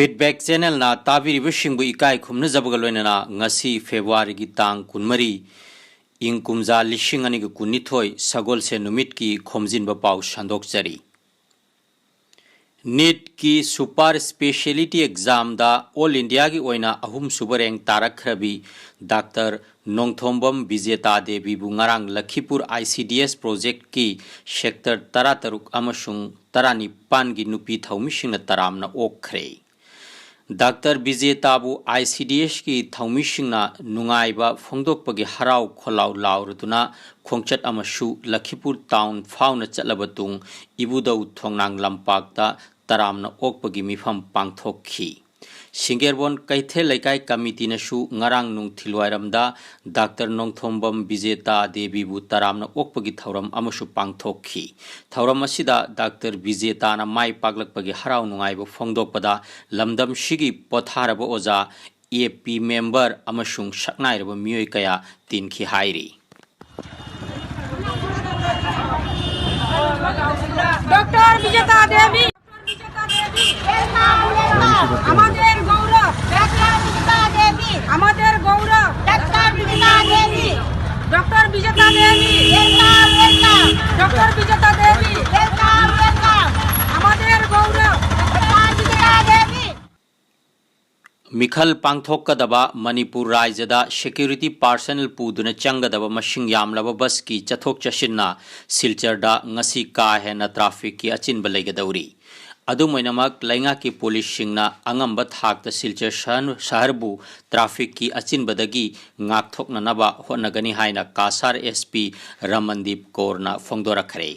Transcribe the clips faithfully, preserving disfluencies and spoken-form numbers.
Feedback Channelꯅ ꯇꯥꯕꯤꯔꯤꯕꯁꯤꯡꯕꯨ ꯏꯀꯥꯏ ꯈꯨꯝꯅꯖꯕꯒ ꯂꯣꯏꯅꯅ ꯉꯁꯤ Februaryꯒꯤ ꯇꯥꯡ ꯀꯨꯟꯃꯔꯤ, ꯏꯪ ꯀꯨꯝꯖꯥ ꯂꯤꯁꯤꯡ ꯑꯅꯤꯒ ꯀꯨꯟꯅꯤꯊꯣꯏ, ꯁꯒꯣꯜꯁꯦꯟ ꯅꯨꯃꯤꯠꯀꯤ ꯈꯣꯝꯖꯤꯟꯕ ꯄꯥꯎ ꯁꯟꯗꯣꯛꯆꯔꯤ꯫ NEETꯀꯤ Super Speciality Examꯗ All Indiaꯒꯤ ꯑꯣꯏꯅ ꯑꯍꯨꯝꯁꯨꯕ rank ꯇꯥꯔꯛꯈ꯭ꯔꯕꯤ ꯗꯥꯛꯇꯔ ꯅꯣꯡꯊꯣꯝꯕꯝ ꯕꯤꯖꯦꯇꯥ ꯗꯦꯕꯤꯕꯨ ꯉꯔꯥꯡ ꯂꯈꯤꯄꯨꯔ ICDS projectꯀꯤ sector ꯇꯔꯥꯇꯔꯨꯛ ꯑꯃꯁꯨꯡ ꯇꯔꯥꯅꯤꯄꯥꯟꯒꯤ ꯅꯨꯄꯤ ꯊꯧꯃꯤꯁꯤꯡꯅ ꯇꯔꯥꯝꯅ ꯑꯣꯛꯈ꯭ꯔꯦ꯫ ꯗꯥꯛꯇꯔ ꯕꯤꯖꯦꯇꯥꯕꯨ ICDSꯀꯤ ꯊꯧꯃꯤꯁꯤꯡꯅ ꯅꯨꯡꯉꯥꯏꯕ ꯐꯣꯡꯗꯣꯛꯄꯒꯤ ꯍꯔꯥꯎ ꯈꯣꯜꯂꯥꯎ ꯂꯥꯎꯔꯗꯨꯅ ꯈꯣꯡꯆꯠ ꯑꯃꯁꯨ ꯂꯈꯤꯄꯨꯔ town ꯐꯥꯎꯅ ꯆꯠꯂꯕ ꯇꯨꯡ ꯏꯕꯨꯙꯧ ꯊꯣꯡꯅꯥꯡ ꯂꯝꯄꯥꯛꯇ ꯇꯔꯥꯝꯅ ꯑꯣꯛꯄꯒꯤ ꯃꯤꯐꯝ ꯄꯥꯡꯊꯣꯛꯈꯤ꯫ ꯁꯤꯡꯒꯦꯔꯕꯣꯟ ꯀꯩꯊꯦꯜ ꯂꯩꯀꯥꯏ ꯀꯃꯤꯇꯤꯅꯁꯨ ꯉꯔꯥꯡ ꯅꯨꯡꯊꯤꯜꯋꯥꯏꯔꯝꯗ ꯗꯥꯛꯇꯔ ꯅꯣꯡꯊꯣꯝꯕꯝ ꯕꯤꯖꯦꯇꯥ ꯗꯦꯕꯤꯕꯨ ꯇꯔꯥꯝꯅ ꯑꯣꯛꯄꯒꯤ ꯊꯧꯔꯝ ꯑꯃꯁꯨ ꯄꯥꯡꯊꯣꯛꯈꯤ꯫ ꯊꯧꯔꯝ ꯑꯁꯤꯗ ꯗꯥꯛꯇꯔ ꯕꯤꯖꯦꯇꯥꯅ ꯃꯥꯏ ꯄꯥꯛꯂꯛꯄꯒꯤ ꯍꯔꯥꯎ ꯅꯨꯡꯉꯥꯏꯕ ꯐꯣꯡꯗꯣꯛꯄꯗ ꯂꯝꯗꯝꯁꯤꯒꯤ ꯄꯣꯊꯥꯔꯕ ꯑꯣꯖꯥ, AP member ꯑꯃꯁꯨꯡ ꯁꯛꯅꯥꯏꯔꯕ ꯃꯤꯑꯣꯏ ꯀꯌꯥ ꯇꯤꯟꯈꯤ ꯍꯥꯏꯔꯤ꯫ ডক্টর বিজেতা দেবী, আমাদের গৌরব। ডক্টর বিজেতা দেবী, আমাদের গৌরব। ডক্টর বিজেতা দেবী, ডক্টর বিজেতা দেবী, ওয়েলকাম, ওয়েলকাম। ডক্টর বিজেতা দেবী, ওয়েলকাম, ওয়েলকাম। আমাদের গৌরব। ডক্টর বিজেতা দেবী। ꯃꯤꯈꯜ ꯄꯥꯡꯊꯣꯛꯀꯗꯕ ꯃꯅꯤꯄꯨꯔ ꯔꯥꯏꯖ꯭ꯌꯗ security personnel ꯄꯨꯗꯨꯅ ꯆꯪꯒꯗꯕ ꯃꯁꯤꯡ ꯌꯥꯝꯂꯕ ꯕꯁꯀꯤ ꯆꯠꯊꯣꯛ ꯆꯠꯁꯤꯟꯅ ꯁꯤꯜꯆꯔꯗ ꯉꯁꯤ ꯀꯥ ꯍꯦꯟꯅ trafficꯀꯤ ꯑꯆꯤꯟꯕ ꯂꯩꯒꯗꯧꯔꯤ꯫ ꯑꯗꯨꯝ ꯑꯣꯏꯅꯃꯛ, ꯂꯩꯉꯥꯛꯀꯤ ꯄꯨꯂꯤꯁꯁꯤꯡꯅ ꯑꯉꯝꯕ ꯊꯥꯛꯇ ꯁꯤꯜꯆꯔ ꯁꯍꯔ-, ꯁꯍꯔꯕꯨ trafficꯀꯤ ꯑꯆꯤꯟꯕꯗꯒꯤ ꯉꯥꯛꯊꯣꯛꯅꯅꯕ ꯍꯣꯠꯅꯒꯅꯤ ꯍꯥꯏꯅ ꯀꯥꯁꯥꯔ SP ꯔꯃꯟꯗꯤꯞ ꯀꯧꯔꯅ ꯐꯣꯡꯗꯣꯔꯛꯈ꯭ꯔꯦ꯫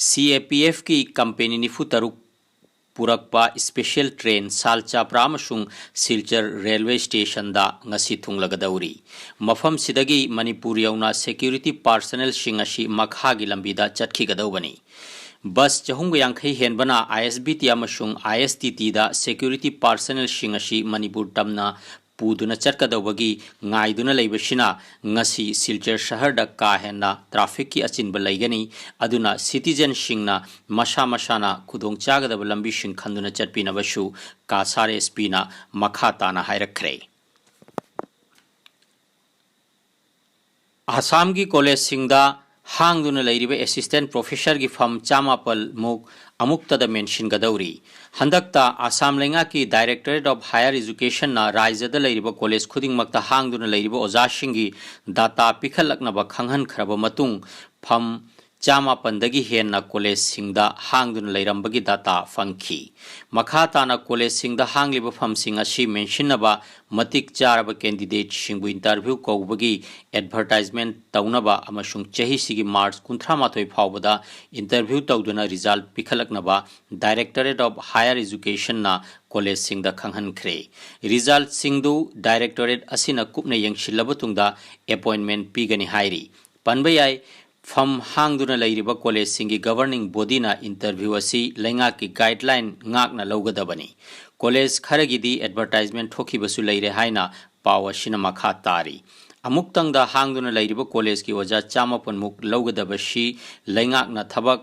CAPFꯀꯤ company ꯅꯤꯐꯨ ꯇꯔꯨꯛ ꯄꯨꯔꯛꯄ special train ꯁꯥꯜꯆꯥꯄ꯭ꯔꯥ ꯑꯃꯁꯨꯡ ꯁꯤꯜꯆꯔ railway stationꯗ ꯉꯁꯤ ꯊꯨꯡꯂꯒꯗꯧꯔꯤ꯫ ꯃꯐꯝꯁꯤꯗꯒꯤ ꯃꯅꯤꯄꯨꯔ ꯌꯧꯅ security personnelꯁꯤꯡ ꯑꯁꯤ ꯃꯈꯥꯒꯤ ꯂꯝꯕꯤꯗ ꯆꯠꯈꯤꯒꯗꯧꯕꯅꯤ꯫ ꯕꯁ ꯆꯍꯨꯝꯒ ꯌꯥꯡꯈꯩ ꯍꯦꯟꯕꯅ ISBT ꯑꯃꯁꯨꯡ ISTTꯗ security personnelꯁꯤꯡ ꯑꯁꯤ ꯃꯅꯤꯄꯨꯔ ꯇꯝꯅ ꯄꯨꯗꯨꯅ ꯆꯠꯀꯗꯧꯕꯒꯤ ꯉꯥꯏꯗꯨꯅ ꯂꯩꯕꯁꯤꯅ ꯉꯁꯤ ꯁꯤꯜꯆꯔ ꯁꯍꯔꯗ ꯀꯥ ꯍꯦꯟꯅ ꯇ꯭ꯔꯥꯐꯤꯛꯀꯤ ꯑꯆꯤꯟꯕ ꯂꯩꯒꯅꯤ꯫ ꯑꯗꯨꯅ ꯁꯤꯇꯤꯖꯟꯁꯤꯡꯅ ꯃꯁꯥ ꯃꯁꯥꯅ ꯈꯨꯗꯣꯡꯆꯥꯒꯗꯕ ꯂꯝꯕꯤꯁꯤꯡ ꯈꯟꯗꯨꯅ ꯆꯠꯄꯤꯅꯕꯁꯨ ꯀꯥꯁꯥꯔ ꯑꯦꯁ ꯄꯤꯅ ꯃꯈꯥ ꯇꯥꯅ ꯍꯥꯏꯔꯛꯈ꯭ꯔꯦ꯫ ꯑꯁꯥꯝꯒꯤ ꯀꯣꯂꯦꯖꯁꯤꯡꯗ ꯍꯥꯡꯗꯨꯅ ꯂꯩꯔꯤꯕ ꯑꯦꯁꯤꯁꯇꯦꯟ ꯄ꯭ꯔꯣꯐꯦꯁꯔꯒꯤ ꯐꯝ ꯆꯥꯃꯥꯄꯜ ꯃꯨꯛ ꯑꯃꯨꯛꯇꯗ ꯃꯦꯟꯁꯤꯟꯒꯗꯧꯔꯤ꯫ ꯍꯟꯗꯛꯇ ꯑꯁꯥꯝ ꯂꯩꯉꯥꯛꯀꯤ ꯗꯥꯏꯔꯦꯛꯇꯣꯔꯦꯠ ꯑꯣꯐ ꯍꯥꯌꯔ ꯏꯖꯨꯀꯦꯁꯟꯅ ꯔꯥꯖ꯭ꯌꯗ ꯂꯩꯔꯤꯕ ꯀꯣꯂꯦꯖ ꯈꯨꯗꯤꯡꯃꯛꯇ ꯍꯥꯡꯗꯨꯅ ꯂꯩꯔꯤꯕ ꯑꯣꯖꯥꯁꯤꯡꯒꯤ ꯗꯥꯇꯥ ꯄꯤꯈꯠꯂꯛꯅꯕ ꯈꯪꯍꯟꯈ꯭ꯔꯕ ꯃꯇꯨꯡ, ꯐꯝ ꯆꯥꯃꯥꯄꯟꯗꯒꯤ ꯍꯦꯟꯅ ꯀꯣꯂꯦꯖꯁꯤꯡꯗ ꯍꯥꯡꯗꯨꯅ ꯂꯩꯔꯝꯕꯒꯤ ꯗꯥꯇꯥ ꯐꯪꯈꯤ꯫ ꯃꯈꯥ ꯇꯥꯅ ꯀꯣꯂꯦꯖꯁꯤꯡꯗ ꯍꯥꯡꯂꯤꯕ ꯐꯝꯁꯤꯡ ꯑꯁꯤ ꯃꯦꯟꯁꯤꯟꯅꯕ ꯃꯇꯤꯛ ꯆꯥꯔꯕ ꯀꯦꯟꯗꯤꯗꯦꯠꯁꯤꯡꯕꯨ ꯏꯟꯇꯔꯚ꯭ꯌꯨ ꯀꯧꯕꯒꯤ ꯑꯦꯗꯚꯔꯇꯥꯏꯖꯃꯦꯟꯠ ꯇꯧꯅꯕ ꯑꯃꯁꯨꯡ ꯆꯍꯤꯁꯤꯒꯤ ꯃꯥꯔꯆ ꯀꯨꯟꯊ꯭ꯔꯥ ꯃꯥꯊꯣꯏ ꯐꯥꯎꯕꯗ ꯏꯟꯇꯔꯚ꯭ꯌꯨ ꯇꯧꯗꯨꯅ ꯔꯤꯖꯜꯠ ꯄꯤꯈꯠꯂꯛꯅꯕ ꯗꯥꯏꯔꯦꯛꯇꯣꯔꯦꯠ ꯑꯣꯐ ꯍꯥꯌꯔ ꯏꯖꯨꯀꯦꯁꯟꯅ ꯀꯣꯂꯦꯖꯁꯤꯡꯗ ꯈꯪꯍꯟꯈ꯭ꯔꯦ꯫ ꯔꯤꯖꯜꯠꯁꯤꯡꯗꯨ ꯗꯥꯏꯔꯦꯛꯇꯣꯔꯦꯠ ꯑꯁꯤꯅ ꯀꯨꯞꯅ ꯌꯦꯡꯁꯤꯜꯂꯕ ꯇꯨꯡꯗ ꯑꯦꯄꯣꯏꯟꯃꯦꯟꯠ ꯄꯤꯒꯅꯤ ꯍꯥꯏꯔꯤ꯫ ꯄꯟꯕ ꯌꯥꯏ, ꯐꯝ ꯍꯥꯡꯗꯨꯅ ꯂꯩꯔꯤꯕ ꯀꯣꯂꯦꯖꯁꯤꯡꯒꯤ ꯒꯕꯔꯅꯤꯡ ꯕꯣꯗꯤꯅ ꯏꯟꯇꯔꯚ꯭ꯌꯨ ꯑꯁꯤ ꯂꯩꯉꯥꯛꯀꯤ ꯒꯥꯏꯗꯂꯥꯏꯟ ꯉꯥꯛꯅ ꯂꯧꯒꯗꯕꯅꯤ꯫ ꯀꯣꯂꯦꯖ ꯈꯔꯒꯤꯗꯤ ꯑꯦꯗꯚꯔꯇꯥꯏꯖꯃꯦꯟꯠ ꯊꯣꯛꯈꯤꯕꯁꯨ ꯂꯩꯔꯦ ꯍꯥꯏꯅ ꯄꯥꯎ ꯑꯁꯤꯅ ꯃꯈꯥ ꯇꯥꯔꯤ꯫ ꯑꯃꯨꯛꯇꯪꯗ ꯍꯥꯡꯗꯨꯅ ꯂꯩꯔꯤꯕ ꯀꯣꯂꯦꯖꯀꯤ ꯑꯣꯖꯥ ꯆꯥꯃꯥꯄꯟ ꯃꯨꯛ ꯂꯧꯒꯗꯕꯁꯤ ꯂꯩꯉꯥꯛꯅ ꯊꯕꯛ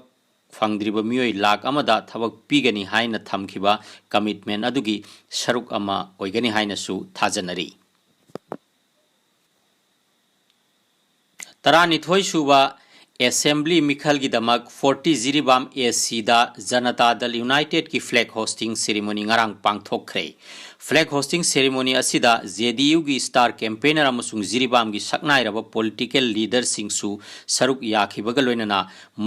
ꯐꯪꯗ꯭ꯔꯤꯕ ꯃꯤꯑꯣꯏ ꯂꯥꯈ ꯑꯃꯗ ꯊꯕꯛ ꯄꯤꯒꯅꯤ ꯍꯥꯏꯅ ꯊꯝꯈꯤꯕ ꯀꯃꯤꯠꯃꯦꯟꯠ ꯑꯗꯨꯒꯤ ꯁꯔꯨꯛ ꯑꯃ ꯑꯣꯏꯒꯅꯤ ꯍꯥꯏꯅꯁꯨ ꯊꯥꯖꯅꯔꯤ꯫ ꯇꯔꯥꯅꯤꯊꯣꯏ ꯁꯨꯕ ꯑꯦꯁꯦꯝꯕ꯭ꯂꯤ ꯃꯤꯈꯜꯒꯤꯗꯃꯛ ꯐꯣꯔꯇꯤ ꯖꯤꯔꯤꯕꯥꯝ ꯑꯦ ꯁꯤꯗ ꯖꯅꯇꯥ ꯗꯜ ꯌꯨꯅꯥꯏꯇꯦꯗꯀꯤ ꯐ꯭ꯂꯦꯒ ꯍꯣꯁꯇꯤꯡ ꯁꯦꯔꯤꯃꯣꯅꯤ ꯉꯔꯥꯡ ꯄꯥꯡꯊꯣꯛꯈ꯭ꯔꯦ꯫ ꯐ꯭ꯂꯦꯒ ꯍꯣꯁꯇꯤꯡ ꯁꯦꯔꯤꯃꯣꯅꯤ ꯑꯁꯤꯗ ꯖꯦ ꯗꯤ ꯌꯨꯒꯤ ꯁ꯭ꯇꯥꯔ ꯀꯦꯝꯄꯦꯅꯔ ꯑꯃꯁꯨꯡ ꯖꯤꯔꯤꯕꯥꯝꯒꯤ ꯁꯛꯅꯥꯏꯔꯕ ꯄꯣꯂꯤꯇꯤꯀꯦꯜ ꯂꯤꯗꯔꯁꯤꯡꯁꯨ ꯁꯔꯨꯛ ꯌꯥꯈꯤꯕꯒ ꯂꯣꯏꯅꯅ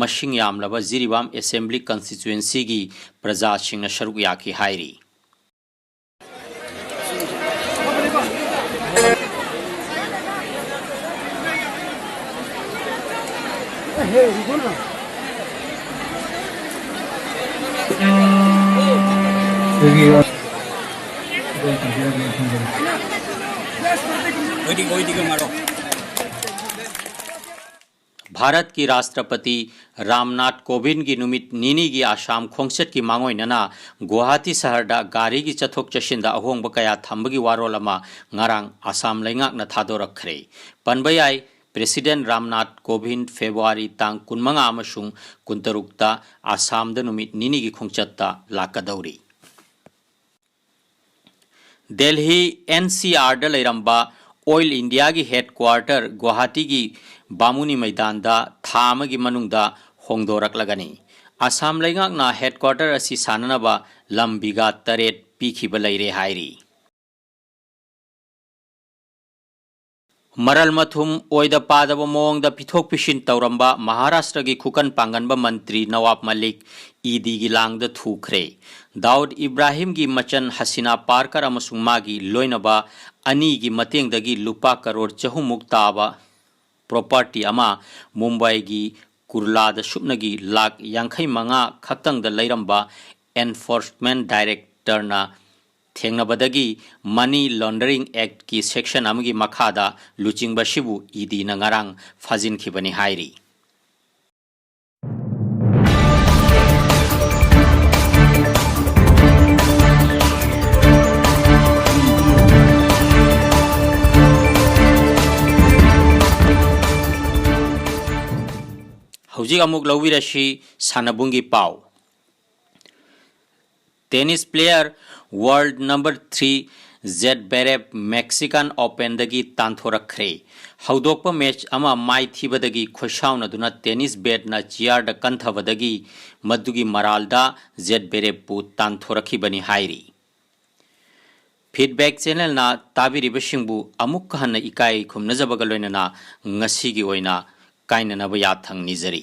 ꯃꯁꯤꯡ ꯌꯥꯝꯂꯕ ꯖꯤꯔꯤꯕꯥꯝ ꯑꯦꯁꯦꯝꯕ꯭ꯂꯤ ꯀꯟꯁꯇꯤꯇ꯭ꯋꯦꯟꯁꯤꯒꯤ ꯄ꯭ꯔꯖꯥꯁꯤꯡꯅ ꯁꯔꯨꯛ ꯌꯥꯈꯤ ꯍꯥꯏꯔꯤ꯫ ꯚꯥꯔꯠꯀꯤ ꯔꯥꯁꯇ꯭ꯔꯄꯇꯤ ꯔꯥꯝꯅꯥꯊ ꯀꯣꯕꯤꯟꯗꯒꯤ ꯅꯨꯃꯤꯠ ꯅꯤꯅꯤꯒꯤ ꯑꯁꯥꯝ ꯈꯣꯡꯆꯠꯀꯤ ꯃꯥꯡꯑꯣꯏꯅꯅ ꯒꯨꯋꯥꯍꯥꯇꯤ ꯁꯍꯔꯗ ꯒꯥꯔꯤꯒꯤ ꯆꯠꯊꯣꯛ ꯆꯠꯁꯤꯟꯗ ꯑꯍꯣꯡꯕ ꯀꯌꯥ ꯊꯝꯕꯒꯤ ꯋꯥꯔꯣꯜ ꯑꯃ ꯉꯔꯥꯡ ꯑꯁꯥꯝ ꯂꯩꯉꯥꯛꯅ ꯊꯥꯗꯣꯔꯛꯈ꯭ꯔꯦ꯫ ꯄꯟꯕ ꯌꯥꯏ, ꯄ꯭ꯔꯦꯁꯤꯗꯦꯟꯠ ꯔꯥꯝꯅꯥꯊ ꯀꯣꯕꯤꯟꯗ ꯐꯦꯕ꯭ꯔꯨꯋꯥꯔꯤ ꯇꯥꯡ ꯀꯨꯟꯃꯉꯥ ꯑꯃꯁꯨꯡ ꯀꯨꯟꯇꯔꯨꯛꯇ ꯑꯁꯥꯝꯗ ꯅꯨꯃꯤꯠ ꯅꯤꯅꯤꯒꯤ ꯈꯣꯡꯆꯠꯇ ꯂꯥꯛꯀꯗꯧꯔꯤ꯫ ꯗꯦꯜꯍꯤ ꯑꯦꯟ ꯁꯤ ꯑꯥꯔꯗ ꯂꯩꯔꯝꯕ ꯑꯣꯏꯜ ꯏꯟꯗꯤꯌꯥꯒꯤ ꯍꯦꯗꯀ꯭ꯋꯥꯔꯇꯔ ꯒꯨꯋꯥꯍꯥꯇꯤꯒꯤ ꯕꯥꯃꯨꯅꯤ ꯃꯩꯗꯥꯟꯗ ꯊꯥ ꯑꯃꯒꯤ ꯃꯅꯨꯡꯗ ꯍꯣꯡꯗꯣꯔꯛꯂꯒꯅꯤ꯫ ꯑꯁꯥꯝ ꯂꯩꯉꯥꯛꯅ ꯍꯦꯗꯀ꯭ꯋꯥꯔꯇꯔ ꯑꯁꯤ ꯁꯥꯅꯅꯕ ꯂꯝ ꯕꯤꯒꯥ ꯇꯔꯦꯠ ꯄꯤꯈꯤꯕ ꯂꯩꯔꯦ ꯍꯥꯏꯔꯤ꯫ ꯃꯔꯜ ꯃꯊꯨꯝ ꯑꯣꯏꯗ ꯄꯥꯗꯕ ꯃꯑꯣꯡꯗ ꯄꯤꯊꯣꯛ ꯄꯤꯁꯤꯟ ꯇꯧꯔꯝꯕ ꯃꯍꯥꯔꯥꯁꯇ꯭ꯔꯒꯤ ꯈꯨꯀꯟ ꯄꯥꯡꯒꯟꯕ ꯃꯟꯇ꯭ꯔꯤ ꯅꯋꯥꯕ ꯃꯂꯤꯛ ꯏ ꯗꯤꯒꯤ ꯂꯥꯡꯗ ꯊꯨꯈ꯭ꯔꯦ꯫ ꯗꯥꯎꯗ ꯏꯕ꯭ꯔꯥꯍꯤꯝꯒꯤ ꯃꯆꯟ ꯍꯁꯤꯅꯥ ꯄꯥꯔꯀꯔ ꯑꯃꯁꯨꯡ ꯃꯥꯒꯤ ꯂꯣꯏꯅꯕ ꯑꯅꯤꯒꯤ ꯃꯇꯦꯡꯗꯒꯤ ꯂꯨꯄꯥ ꯀꯔꯣꯔ ꯆꯍꯨꯝꯃꯨꯛ ꯇꯥꯕ ꯄ꯭ꯔꯣꯄꯔꯇꯤ ꯑꯃ ꯃꯨꯝꯕꯥꯏꯒꯤ ꯀꯨꯔꯂꯥꯗ ꯁꯨꯞꯅꯒꯤ ꯂꯥꯈ ꯌꯥꯡꯈꯩ ꯃꯉꯥ ꯈꯛꯇꯪꯗ ꯂꯩꯔꯝꯕ ꯑꯦꯟꯐꯣꯔꯁꯃꯦꯟꯠ ꯗꯥꯏꯔꯦꯛꯇꯔꯅ ꯊꯦꯡꯅꯕꯗꯒꯤ ꯃꯅꯤ ꯂꯣꯟꯗꯔꯤꯡ ꯑꯦꯛꯠꯀꯤ ꯁꯦꯛꯁꯟ ꯑꯃꯒꯤ ꯃꯈꯥꯗ ꯂꯨꯆꯤꯡꯕꯁꯤꯕꯨ ꯏ ꯗꯤꯅ ꯉꯔꯥꯡ ꯐꯥꯖꯤꯟꯈꯤꯕꯅꯤ ꯍꯥꯏꯔꯤ꯫ ꯍꯧꯖꯤꯛ ꯑꯃꯨꯛ ꯂꯧꯕꯤꯔꯁꯤ ꯁꯥꯟꯅꯕꯨꯡꯒꯤ ꯄꯥꯎ꯫ Tennis player world number three ꯖꯦꯗꯕꯦꯔꯦꯞ ꯃꯦꯛꯁꯤꯀꯥꯟ ꯑꯣꯄꯦꯟꯗꯒꯤ ꯇꯥꯟꯊꯣꯔꯛꯈ꯭ꯔꯦ꯫ ꯍꯧꯗꯣꯛꯄ ꯃꯦꯆ ꯑꯃ ꯃꯥꯏꯊꯤꯕꯗꯒꯤ ꯈꯣꯏꯁꯥꯎꯅꯗꯨꯅ ꯇꯦꯅꯤꯁ ꯕꯦꯠꯅ ꯆꯤꯌꯥꯔꯗ ꯀꯟꯊꯕꯗꯒꯤ ꯃꯗꯨꯒꯤ ꯃꯔꯥꯜꯗ ꯖꯦꯗꯕꯦꯔꯦꯞꯄꯨ ꯇꯥꯟꯊꯣꯔꯛꯈꯤꯕꯅꯤ ꯍꯥꯏꯔꯤ꯫ ꯐꯤꯗꯕꯦꯛ ꯆꯦꯅꯦꯜꯅ ꯇꯥꯕꯤꯔꯤꯕꯁꯤꯡꯕꯨ ꯑꯃꯨꯛꯀ ꯍꯟꯅ ꯏꯀꯥꯏ ꯈꯨꯝꯅꯖꯕꯒ ꯂꯣꯏꯅꯅ ꯉꯁꯤꯒꯤ ꯑꯣꯏꯅ ꯀꯥꯏꯅꯅꯕ ꯌꯥꯊꯪ ꯅꯤꯖꯔꯤ꯫